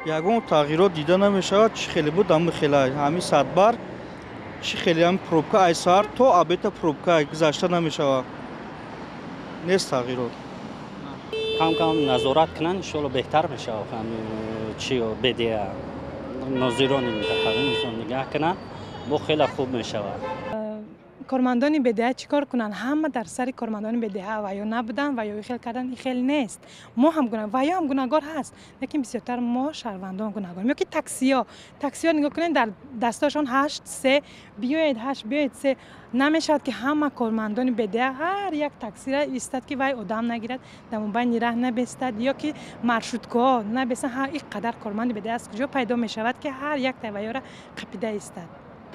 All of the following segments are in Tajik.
Ягон тағйирот дида намешавад. Чӣ хеле буд, ҳамин хела. Ҳамин Садбарг чӣ хеле ҳам пробка, ай саҳар то обеда пробка, гузашта намешавад. Нест тағйирот. Кам кам назорат кунанд, иншоалло, беҳтар мешавад. Чи бедия нозирони минтақавӣ мисол нигаҳ кунанд, бо хеле хуб мешавад. Кормандони БДА чӣ кор кунанд? Ҳама дар сари кормандони БДА ва ё набуданд ва ё хел кардан, ин хел нест. Мо ҳам ва ё ҳам гунаҳгор ҳаст, лекин бисёртар мо, шаҳрвандон, гунаҳгорем. Ё ки таксиё, таксиё нигоҳ кунед, дар дастошон ҳашт се биёед, ҳашт биёед, се намешавад, ки ҳама кормандони БДА ҳар як таксира истад, ки вай одам нагирад, дар мобайни раҳ набестад ё ки маршруткаҳо набестанд. Ҳа, ин қадар корманди БДА аз куҷо пайдо мешавад, ки ҳар як вайёра қапида истад?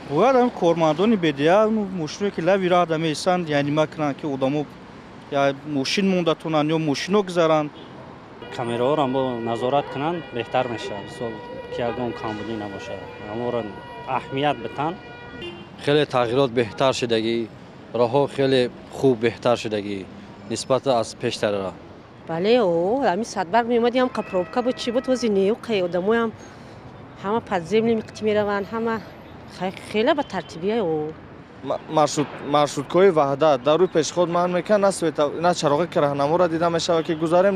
Бояд ҳам кормандони БДА мошиное, ки лави раҳда меистанд, яънима кунанд, ки одамо мошин монда тунанд ё мошино гузаранд. Камераҳоро бо назорат кунанд, беҳтар мешавад. Мисол, ки ягон камбудӣ набошад, ҳаморо аҳамият битанд. Хеле тағйирот беҳтар шудагӣ, роҳҳо хеле хуб беҳтар шудагӣ нисбат аз пештарра. Бале, о ҳамин Садбарг меомадем, ҳам пробка буд, чӣ буд, ҳози не, одамоям ҳама подземный миқти мераванд, ҳама хеле ба тартибия. Маршруткаҳои Ваҳдат дар рӯи пешход манъ мекунад, на света, на чароғи раҳнаморо дида мешавад, ки гузарем,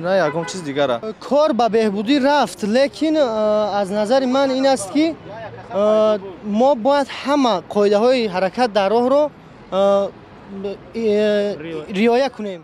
на ягон чиз дигара. Кор ба беҳбудӣ рафт, лекин аз назари ман ин аст, ки мо бояд ҳама қоидаҳои ҳаракат дар роҳро риоя кунем.